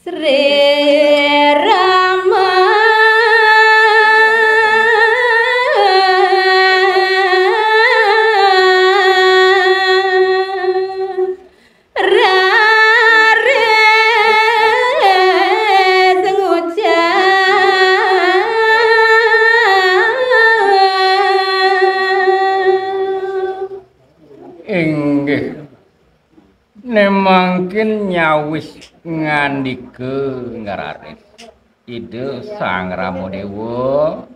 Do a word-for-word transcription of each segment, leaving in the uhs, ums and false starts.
Sri Rama raris ngucap. Inggih. Né mangkin nyawis ngandika ngraris Ida Sang Rama Déwa.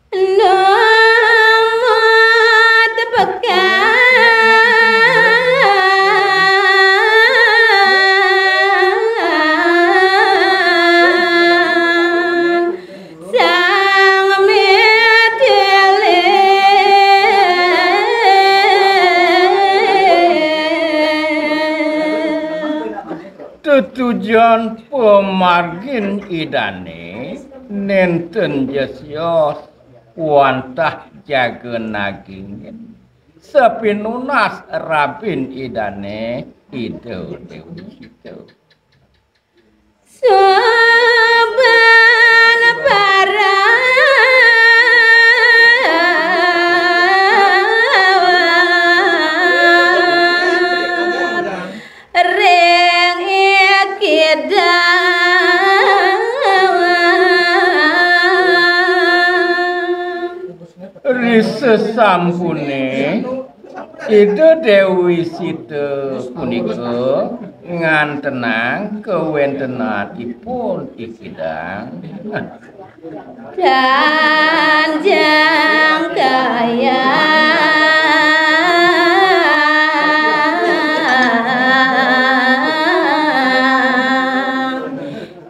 Namo tepekan Sang Medele. Tetujon pamargin Idané nénten ja sios wantah jaga nagingin sapinunas rabin Idané Ida Déwi Sita. Suban parang ring ikidang. Risasampuné Ida Déwi Sita punika ngantenang kawéntenan ipun ikidang. Tanjang Kayang.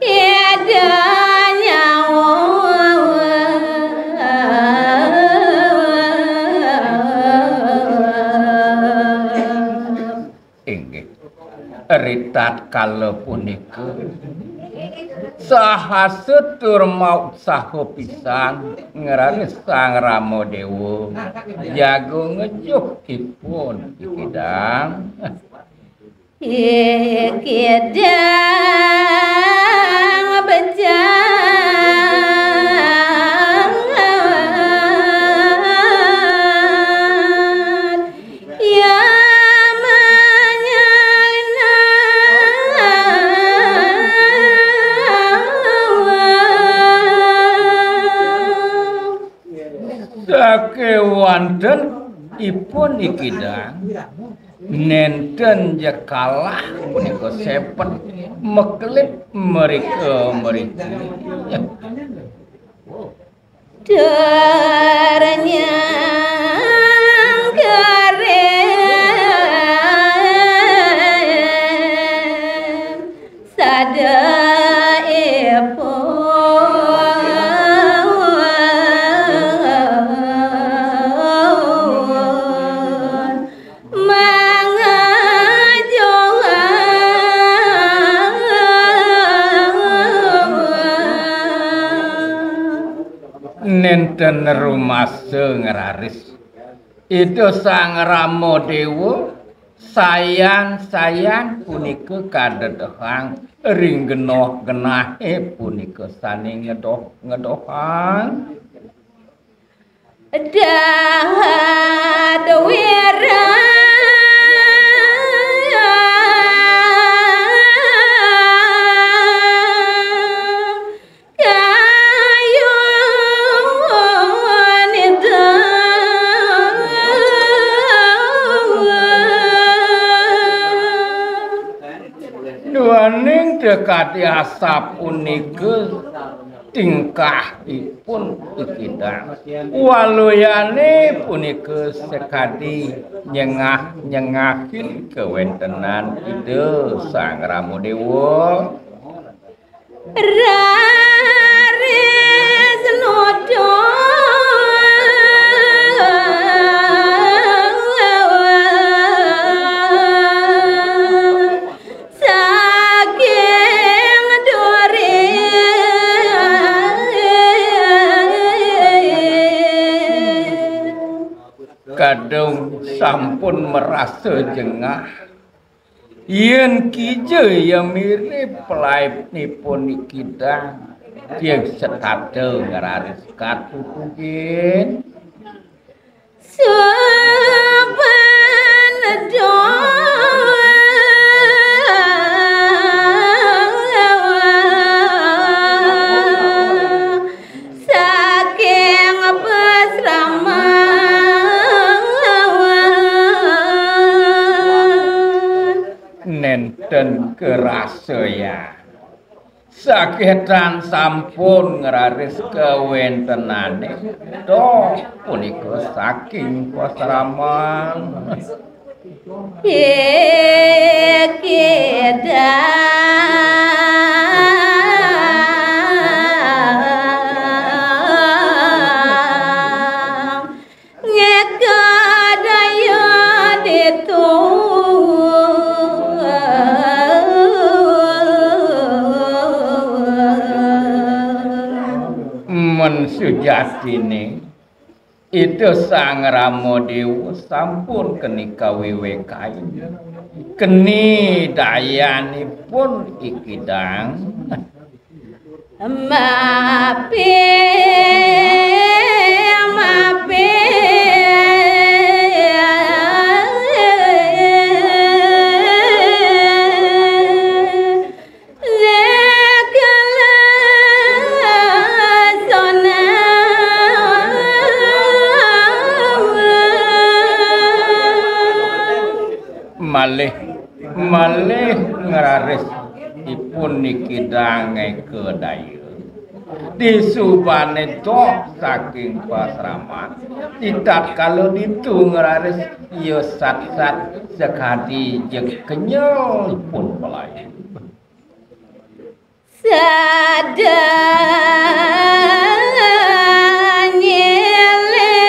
Ida nyawa. Inggih. Ritatkala punika sahasa tur mautsaha pisan ngraris Sang Rama Déwa jaga ngejuk ipun ikidang. Ikidang bejang. Ya manyalina. Sakéwanten ipun ikidang nénten ja kalah punika sépet mekelip mrika-mriki. Ternyang kering sada ipun mangajuang. Nénten rumasa ngraris. Ida Sang Rama Déwa sayan-sayan punika kadedehang ring genoh-genahé punika sané ngedoh-ngedohang. Dahat wira kayunita. Duaning tekati asapunika tingkahipun ikidang. Waluyané punika sakadi nyengah-nyengahin kawéntenan Ida Sang Rama Déwa. Raris nuduh saking duri. Kadung Sampun merasa jengah. Yen kija ya mirip pelaipnipun Ikidang, yen setata ngraris katutugin. Saben doa saking pasramawan. Nenten kerasayan. Saketan sampun ngraris kawentenane. Toh, punika saking pasraman. Ikidang ngekadaya ditu. Men sujatine, Ida Sang Rama Dewa sampun keni kawiwekain. Keni dayanipun Ikidang. Mapi, mapi. Malih, malih ngraris ipun niki dangeka daya. Disubane tok saking pasraman, ditatkala ditu ngraris iya satsat sakadi jeg kenyel ipun pelayu. Sada nyilih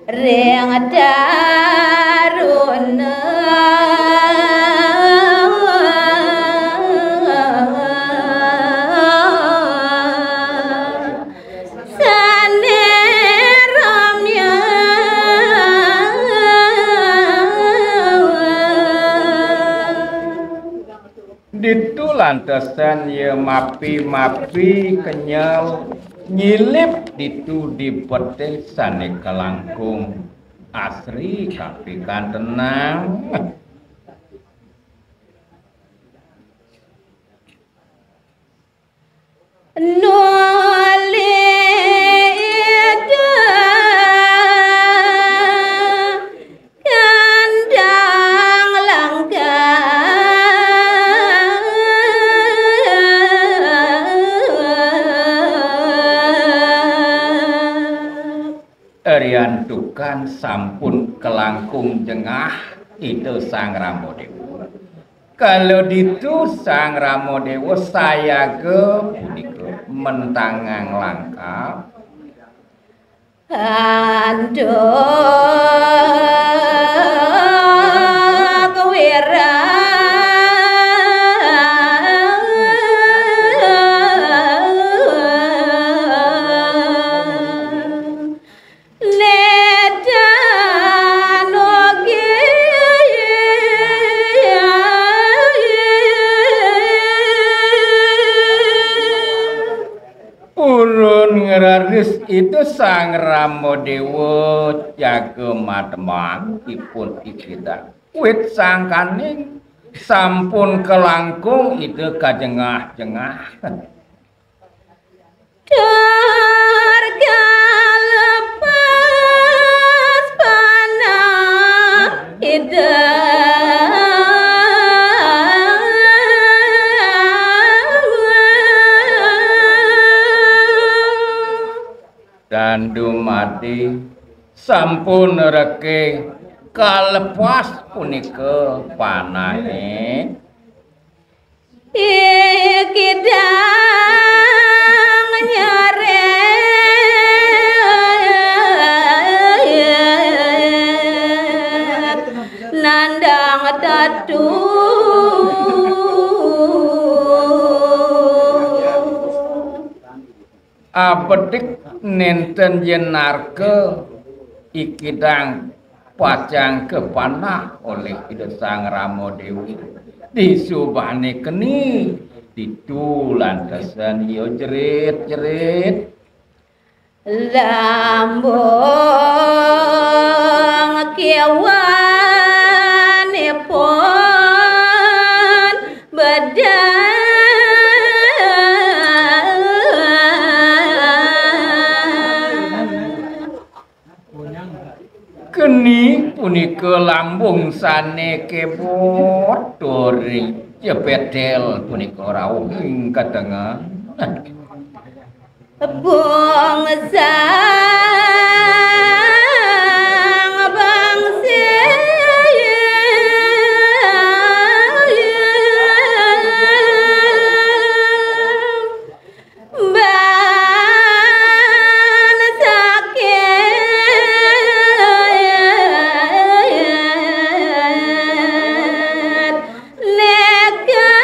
ring taruna. Sane ramya. Ditu lantesan ya mapi-mapi kenyel nyilip ditu di betih sane kalangkung asri kapikantenang. Nuli ida kandang langkah. Riantukan sampun kalangkung jengah Ida Sang Rama Dewa. Kala ditu Sang Rama Dewa sayaga punika mentangang langkah. Antuk wirang. Nedan ugi. Purun ngraris Ida Sang Rama Dewa jaga mademang ipun Ikidang. Wit sangkaning sampun kalangkung Ida kajengah-jengah. Tur kalepas panah Ida. Dan dumadi sampun reke kalepas punika panahe. Ikidang nyeret nandang tatu. Abedik nenten jenarka iki dang pacang kapanah olih Ida Sang Rama Dewa. Disubahné keni ditu lantesan ia jerit-jerit. Lambung kiwanipun bedah. Keni punika lambung sané kebot, ring jepedel punika rauh ing katengen. Bungsang bangsi. Ban sakit neka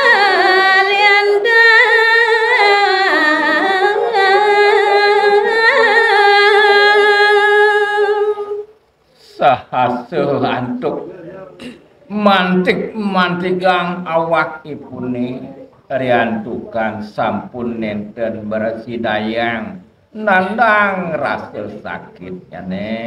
liandang. Sahasa antuk mantik-mantigang awak ipuné, riantukan sampun nénten mrasidayang nandang rasa sakitnyané.